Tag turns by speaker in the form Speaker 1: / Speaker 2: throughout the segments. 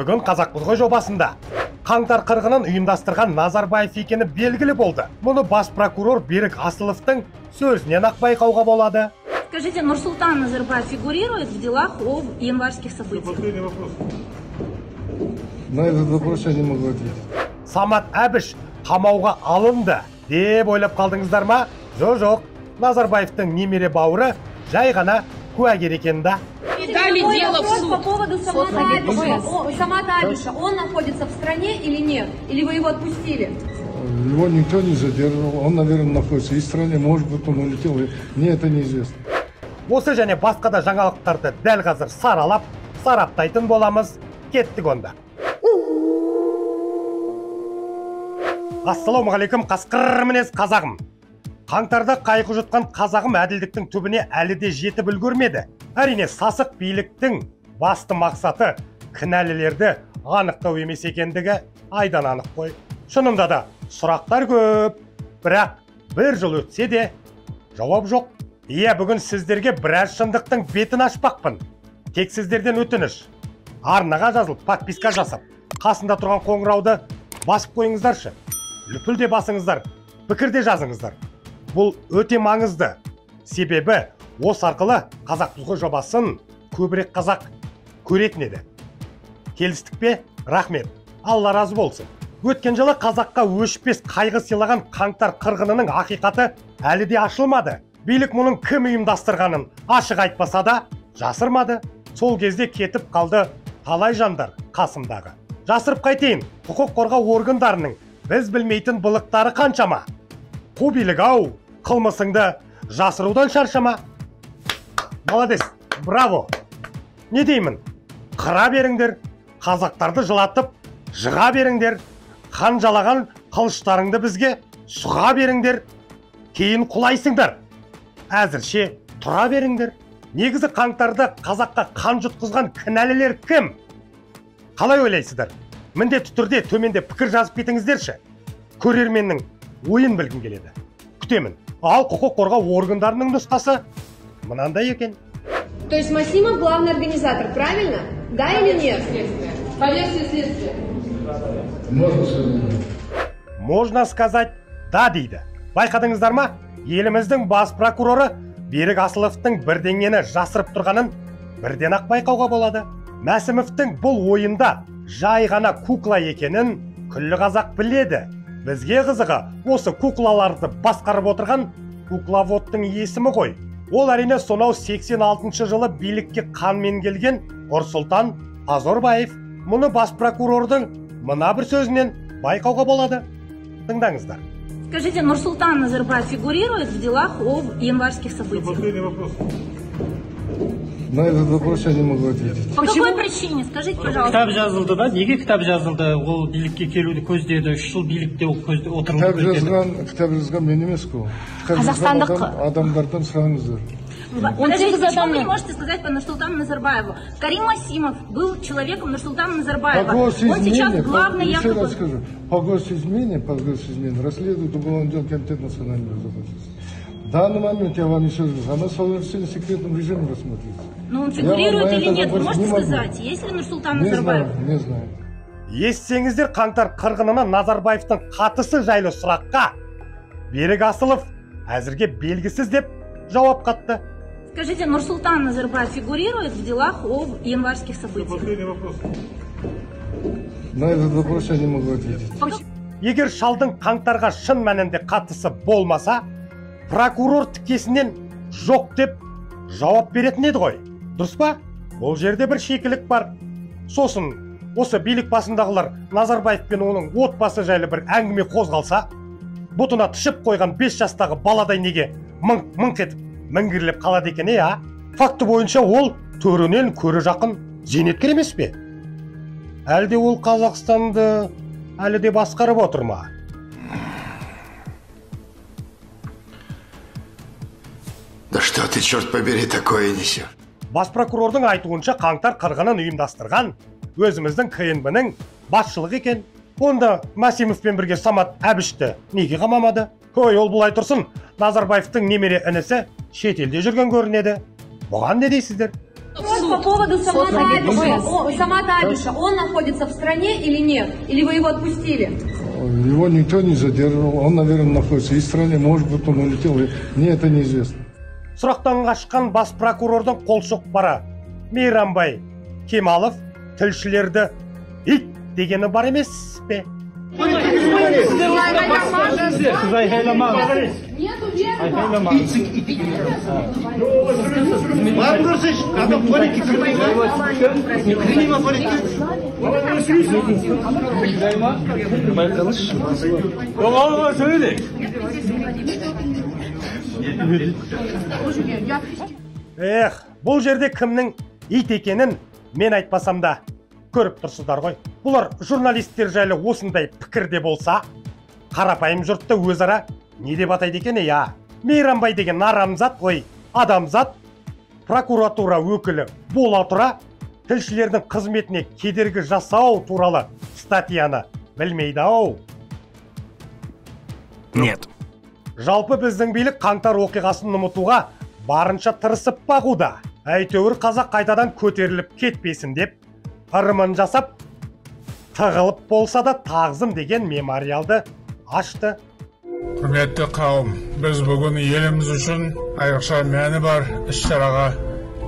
Speaker 1: Бүгін Қазақпыз ғой жобасында Қаңтар қырғынын ұйымдастырған Назарбаев екені белгілі болды. Мұны бас прокурор Берік Асыловтың сөзінен ақ байқауға болады.
Speaker 2: Скажите, Нурсултан Назарбаев фигурирует в делах о январских событиях?
Speaker 3: Последний вопрос.
Speaker 4: На этот вопрос я не могу ответить.
Speaker 1: Самат Әбіш қамауға алынды деп ойлап қалдыңыздар ма? Жоқ, Назарбаевтың немере бауыры жай ғана куәгер екен да.
Speaker 5: Дали дело в суд.
Speaker 6: По поводу Самата Абиша. Самата Абиша, он находится в стране или нет? Или вы его отпустили?
Speaker 4: Его никто не задерживал. Он, наверное, находится и в стране, может быть, он улетел. Мне это неизвестно.
Speaker 1: Осы және басқа да жаңалықтарды дәл қазір саралап, сараптайтын боламыз. Кеттік онда. Ассалаумағалейкум, қасқыр мінез қазағым. Қаңтарда қайғы жұтқан қазағым әділдіктің түбіне әлі де жетіп үлгермеді. Әрине, сасық биліктің басты мақсаты кінәлілерді анықтау емес екендігі айдан анық қой. Шынында да сұрақтар көп, бірақ бір жыл өтсе де жауап жоқ. Иә, бүгін сіздерге біраз шындықтың бетін ашпақпын. Тек сіздерден өтініш. Арнаға жазылып, подписка жасап, қасында тұрған қоңырауды басып қойыңыздаршы. Лүпіл де басыңыздар, пікір де жазыңыздар. Бұл өте маңызды. Себебі осы арқылы Қазақпыз ғой жобасын көбірек қазақ көретін еді. Келістік пе? Рахмет. Алла разы болсын. Өткен жылы қазаққа өшпес қайғы сыйлаған Қаңтар қырғынының ақиқаты әлі де ашылмады. Билік мұның кім ұйымдастырғанын ашық айтпаса да жасырмады. Сол кезде кетіп қалды талай жандар қасымдағы. Жасырып қайтейін, құқық қорғау органдарының біз білмейтін былықтары қаншама. Қу билік ау, қылмысыңды жасырудан шаршама. Молодец, браво. Не деймін? Қыра беріңдер, қазақтарды жылатып, жыға беріңдер, қан жалаған қылыштарыңды бізге сұға беріңдер, кейін құлайсыңдар. Әзірше тұра беріңдер. Негізі қаңтарда қазаққа қан жұтқызған кінәлілер кім? Қалай ойлайсыздар? Міндетті түрде төменде пікір жазып кетіңіздерші. Көрерменнің ойын білгім келеді. Күтемін. Ал құқық қорғау органдарының нұсқасы мынандай екен.
Speaker 6: То есть Масимов главный организатор, правильно? Да или нет?
Speaker 5: По версии следствия.
Speaker 4: Можно сказать.
Speaker 1: Можно сказать да дейді. Байқадыңыздар ма? Еліміздің бас прокуроры Берік Асыловтың бірдеңені жасырып тұрғанын бірден ақ байқауға болады. Мәсімовтің бұл ойында жай ғана кукла екенін күллі қазақ біледі. Бізге қызығы осы куклаларды басқарып отырған кукловодтың есімі ғой. Ол әрине сонау 86 жылы билікке қанмен келген Нұрсұлтан Назарбаев. Мұны бас прокурордың мына бір сөзінен байқауға болады. Тыңдаңыздар.
Speaker 2: Скажите, Нурсултан Назарбаев фигурирует в делах о январских событиях?
Speaker 3: Последний вопрос.
Speaker 4: На этот вопрос я не могу ответить.
Speaker 2: По какой причине? Скажите, пожалуйста.
Speaker 7: Кітап жазылды да? Неге кітап жазылды? Ол билікке келуді көздеді, 3 жыл билікте ол отыруды көздеді.
Speaker 4: Кітап жазған мен емес қой.
Speaker 5: Қазақстандық
Speaker 4: адамдардан сұраңыздар.
Speaker 2: Подождите, почему вы не можете сказать по Нурсултану Назарбаеву? Карим Масимов был человеком Нурсултана Назарбаева. Он сейчас главный якобы...
Speaker 4: Еще раз скажу. По госизмене расследует уголовное дело Комитет национальной безопасности. В данный момент я вам еще раз скажу, она в совершенно секретном режиме рассматривается.
Speaker 2: Но он фигурирует или нет? Вы можете сказать, есть ли Нурсултан Назарбаев?
Speaker 4: Не знаю.
Speaker 1: Естсеңіздер, Қаңтар қырғынына Назарбаевтың қатысы жайлы сұраққа Берік Асылов әзірге белгісіз деп жауап қатты.
Speaker 2: Скажите, Нурсултан Назарбаев фигурирует в делах о январских событиях?
Speaker 3: Последний вопрос.
Speaker 4: На этот вопрос я не могу ответить.
Speaker 1: Егер шалдың қаңтарға шын мәнінде қатысы болмаса, прокурор тікесінен жоқ деп жауап беретін еді ғой. Дұрыс па? Бұл жерде бір шикілік бар. Сосын осы билік басындағылар Назарбаев пен оның отбасы жайлы бір әңгіме қозғалса, бұтына тышып қойған 5 жастағы баладай неге мыңқ етіп міңгірлеп қалады екен, а? Факті бойынша ол төрінен көрі жақын зейнеткер емес пе? Әлде ол Қазақстанды әлі де басқарып отыр ма?
Speaker 8: Да что ты, черт побери, такое несешь?
Speaker 1: Бас прокурордың айтуынша Қаңтар қырғынын ұйымдастырған өзіміздің КНБ-ның басшылығы екен. Онда Масимовпен бірге Самат Әбішті неге қамамады? Ой, ол бұлай тұрсын, Назарбаевтың немере інісі шетелде жүрген көрінеді. Бұған не дейсіздер?
Speaker 6: По поводу Самата Абиша. Самата Абиша, он находится в стране или нет? Или вы его отпустили?
Speaker 4: Его никто не задерживал. Он, наверное, находится и в стране, может быть, он улетел. Мне это неизвестно.
Speaker 1: Сұрақтан қашқан бас прокурордың қолшоқпары Мейрамбай Кемалов тілшілерді ит дегені бар емес пе?
Speaker 7: Сіз айқайламаңыз. Айқайламаңыз.
Speaker 8: Адам туалетке кірмей кірмей ма туалетке?
Speaker 7: Байқалыш.
Speaker 1: Эх, бұл жерде кімнің ит екенін мен айтпасам да көріп тұрсыздар ғой. Бұлар журналисттер жайлы осындай пікірде болса, қарапайым жұртты өзара не деп атайды екен, я? Мейрамбай деген арамзат қой, адамзат, прокуратура өкілі бола тұра тілшілердің қызметіне кедергі жасау туралы статьяны білмейді ау.
Speaker 8: Нет.
Speaker 1: Жалпы біздің билік қаңтар оқиғасын ұмытуға барынша тырысып бағуда. Әйтеуір қазақ қайтадан көтеріліп кетпесін деп ырымын жасап, тығылып болса да тағзым деген мемориалды ашты.
Speaker 3: Құрметті қауым, біз бүгін еліміз үшін айрықша мәні бар іс-шараға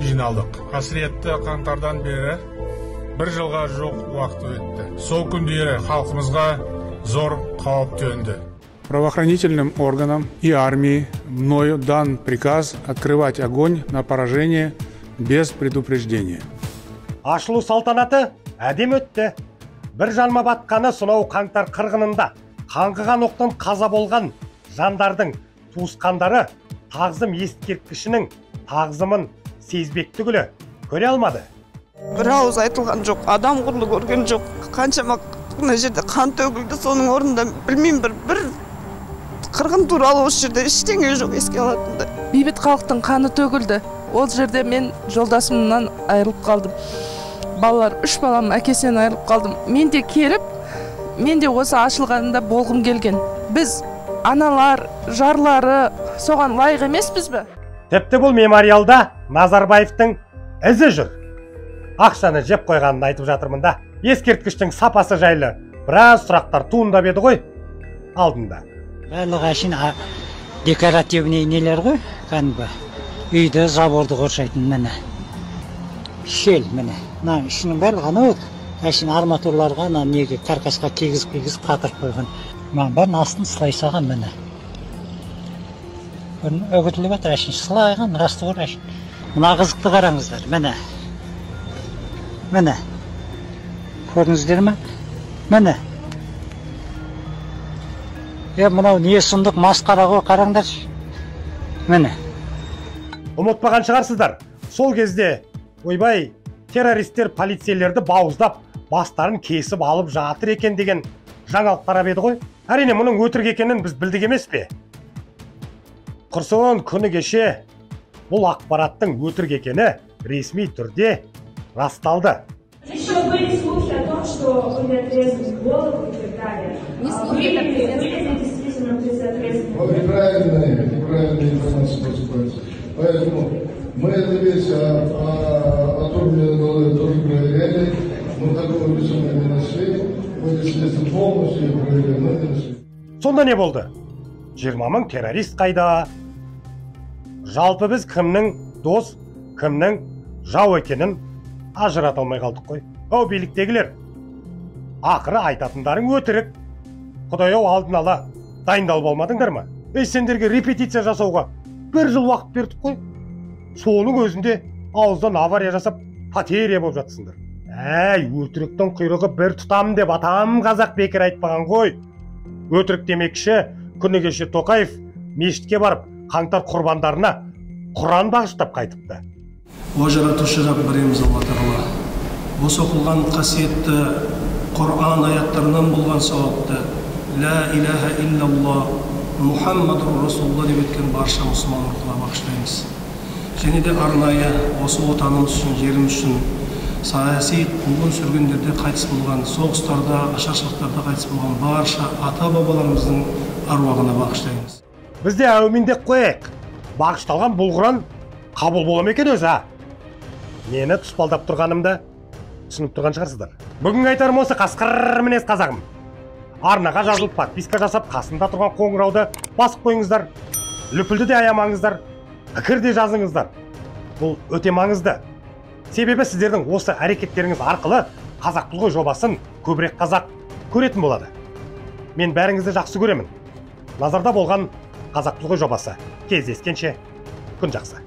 Speaker 3: жиналдық. Қасіретті қаңтардан бері бір жылға жуық уақыт өтті. Сол күндері халқымызға зор қауіп төнді.
Speaker 9: Правоохранительным органам и армии мною дан приказ открывать огонь на поражение без предупреждения.
Speaker 1: Ашылу салтанаты әдемі өтті. Бір жанма батқаны сонау қаңтар қырғынында қаңғыған оқтан қаза болған жандардың туысқандары тағзым ескерткішінің тағзымын сезбек түгілі көре алмады.
Speaker 10: Бір ауыз айтылған жоқ, адам құрлы көрген жоқ. Қаншама мына жерде қан төгілді, соның орнында білмеймін, бір қырғын туралы осы жерде ештеңе жоқ еске алатындай.
Speaker 5: Бейбіт халықтың қаны төгілді. Ол жерде мен жолдасымнан айырылып қалдым. Балалар, 3 балам әкесінен айырылып қалдым. Мен де келіп, мен де осы ашылғанында болғым келген. Біз аналар, жарлары соған лайық емеспіз бе?
Speaker 1: Тіпті бұл мемориалда Назарбаевтың ізі жүр. Ақшаны жеп қойғанын айтып жатырмын да. Ескерткіштің сапасы жайлы біраз сұрақтар туындап еді ғой алдында.
Speaker 11: Барлығы әшейін декоративный нелер ғой, кәдімгі үйді, заборды қоршайтын міне. Шел міне. Мына ішінің барлығы анау әшейін арматурларға, ана неге каркасқа кигізіп қатырып қойған. Мынаның бәрін астын сылай салған міне. Үгітіліп жатыр әшейін сылайған, раствор әшейін. Мына қызықты қараңыздар, міне. Міне. Көрдіңіздер ме? Міне. Мынау не сұмдық масқара ғой, қараңдаршы. Міне.
Speaker 1: Ұмытпаған шығарсыздар. Сол кезде ойбай, террористер полицейлерді бауыздап, бастарын кесіп алып жатыр екен деген жаңалық тарап еді ғой. Әрине, мұның өтірік екенін біз білдік емес пе? Құрсын күні кеше бұл ақпараттың өтірік екені ресми түрде расталды.
Speaker 12: Еще были слухи о том, что были отрезаны головы и так далее.
Speaker 6: Не слухи,
Speaker 12: были действительно отрезаны.
Speaker 4: Неправильная информация поступает. Поэтому мы эту вещь отрубленные головы тоже проверяли, но такого безумия не нашли. Мы следствие полностью проверяли, но не нашли.
Speaker 1: Сонда не болды? 20 мың террорист қайда? Жалпы біз кімнің дос, кімнің жау екенін ажырата алмай қалдық қой. Ау, биліктегілер, ақыры айтатындарың өтірік. Құдай-ау, алдын ала дайындалып алмадыңдар ма? Ей, сендерге репетиция жасауға бір жыл уақыт бердік қой. Соның өзінде ауыздан авария жасап потеря болып жатсыңдар. Әй, өтіріктің құйрығы бір тұтам деп атам қазақ бекер айтпаған ғой. Өтірік демекші, күні кеше Тоқаев мешітке барып қаңтар құрбандарына Құран бағыштап қайтыпты.
Speaker 13: О жаратушы Раббымыз Алла Тағала, осы оқылған қасиетті Құран аяттарынан болған сауапты Ла илаха иллаллах Мұхаммадур Расулулла деп еткен барша мұсылман рухына бағыштаймыз. Және де арнайы осы отанымыз үшін, жеріміз үшін саяси қуғын сүргіндерде қайтыс болған, соғыстарда, ашаршылықтарда қайтыс болған барша ата-бабаларымыздың аруағына бағыштаймыз.
Speaker 1: Біз де әумин деп қояйық. Бағышталған бұл Құран қабыл бола ма екен өзі, а? Нені тұспалдап тұрғанымды түсініп тұрған шығарсыздар. Бүгінгі айтарым осы, қасқыр мінез қазағым. Арнаға жазылып, подписка жасап, қасында тұрған қоңырауды басып қойыңыздар. Лүпілді де аямаңыздар, пікір де жазыңыздар. Бұл өте маңызды. Себебі сіздердің осы әрекеттеріңіз арқылы Қазақпыз ғой жобасын көбірек қазақ көретін болады. Мен бәріңізді жақсы көремін. Назарда болған Қазақпыз ғой жобасы. Кездескенше күн жақсы.